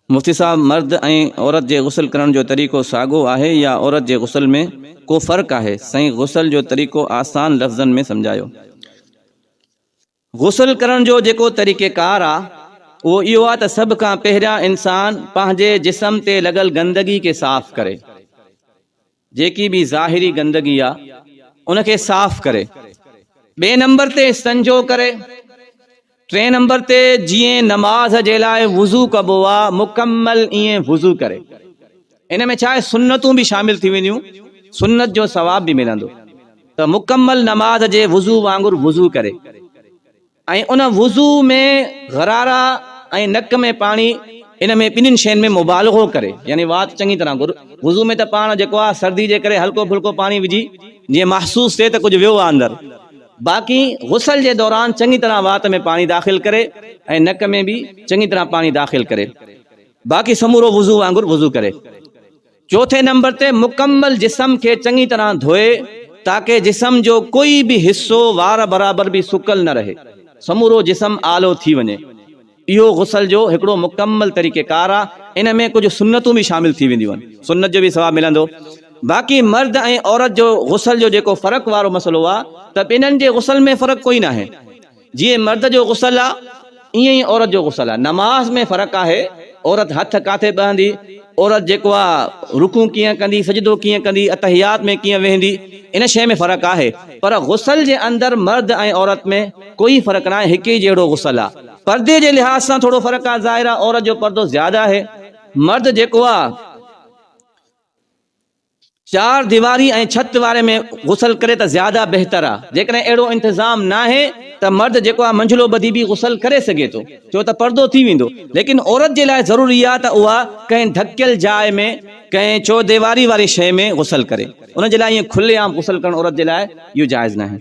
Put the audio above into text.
مفتي صاحب مرد ۽ عورت جي غسل ڪرڻ جو طريقو ساڳو آهي يا عورت جي غسل ۾ ڪو فرق آهي؟ سائين غسل جو طريقو آسان لفظن ۾ سمجهايو. غسل ڪرڻ جو جيڪو طريقه ڪار آ اهو اهو آ ته سڀ کان پهريان انسان پنهنجي جسم تي لڳل گندگي کي صاف ڪري. جيڪي به ظاهري گندگي آ ان کي صاف ڪري. ٻئي نمبر تي استنجو ڪري. ٽئين نمبر تي جيئن نماز جي لاء وضو ڪبو آ مڪمل ائين وضو ڪري. ان ۾ ڇا آهي سنتون به شامل ٿي وينديون سنت جو ثواب به ملندو ته مڪمل نماز جي وضو وانگر وضو ڪري. ۽ ان وضو ۾ غرارا ۽ نڪ ۾ پاڻي ان ۾ ٻنهين شين ۾ مبالغو ڪري يعني وات چڱي طرح گر وضو ۾ ته پاڻ جيڪو آهي سردي جي ڪري هلڪو ڦلڪو پاڻي وجهي جيئن محسوس ٿئي ته ڪجهه ويو آهي اندر باقي غسل جي دوران چڱي طرح وات ۾ پاڻي داخل ڪري ۽ نڪ ۾ به چڱي طرح پاڻي داخل ڪري باقي سمورو وضو وانگر وضو ڪري. چوٿين نمبر تي مڪمل جسم کي چڱي طرح ڌوئي تاڪه جسم جو ڪوئي به حصو وار برابر به سڪل نه رهي، سمورو جسم آلو ٿي وڃي. اهو غسل جو هڪڙو مڪمل طريقه ڪار آ، ان ۾ ڪجهه سنتون به شامل ٿي وينديون آهن، سنت جو به ثواب ملندو. باقي مرد ۽ عورت جو غسل جو جيڪو فرق وارو مسئلو آ ته ٻنهن جي غسل ۾ فرق ڪوئي ناهي. جيئن مرد جو غسل آ ائين ئي عورت جو غسل آ. نماز ۾ فرق آهي، عورت هٿ ڪاٿي ٻهندي، عورت جيڪو آ رڪوع ڪيئن ڪندي، سجدو ڪيئن ڪندي، التحيات ۾ ڪيئن ويهندي، ان شيء ۾ فرق آهي پر غسل جي اندر مرد ۽ عورت ۾ ڪوئي فرق ناهي، هڪ ئي جهڙو غسل آ. پردي جي لحاظ سان ٿورو فرق آ، ظاهر آ عورت جو پردو زياده آهي، مرد جيڪو آ. چار ديواري ۽ ڇت واري ۾ غسل ڪري ته زياده بهتر آ، جيڪڏهن اهڙو انتظام ناهي ته مرد جيڪو آ منجهلو ٻڌي به غسل ڪري سگهي ٿو، ڇو ته پردو ٿي ويندو، ليڪن عورت جي لاء ضروري آ ته اها ڪنهن ڍڪيل جاء ۾ ڪنهن چوديواري واري شيء ۾ غسل ڪري، ان جي لاء ائين کلي عام غسل ڪرڻ عورت جي لاء اهو جائز ناهي.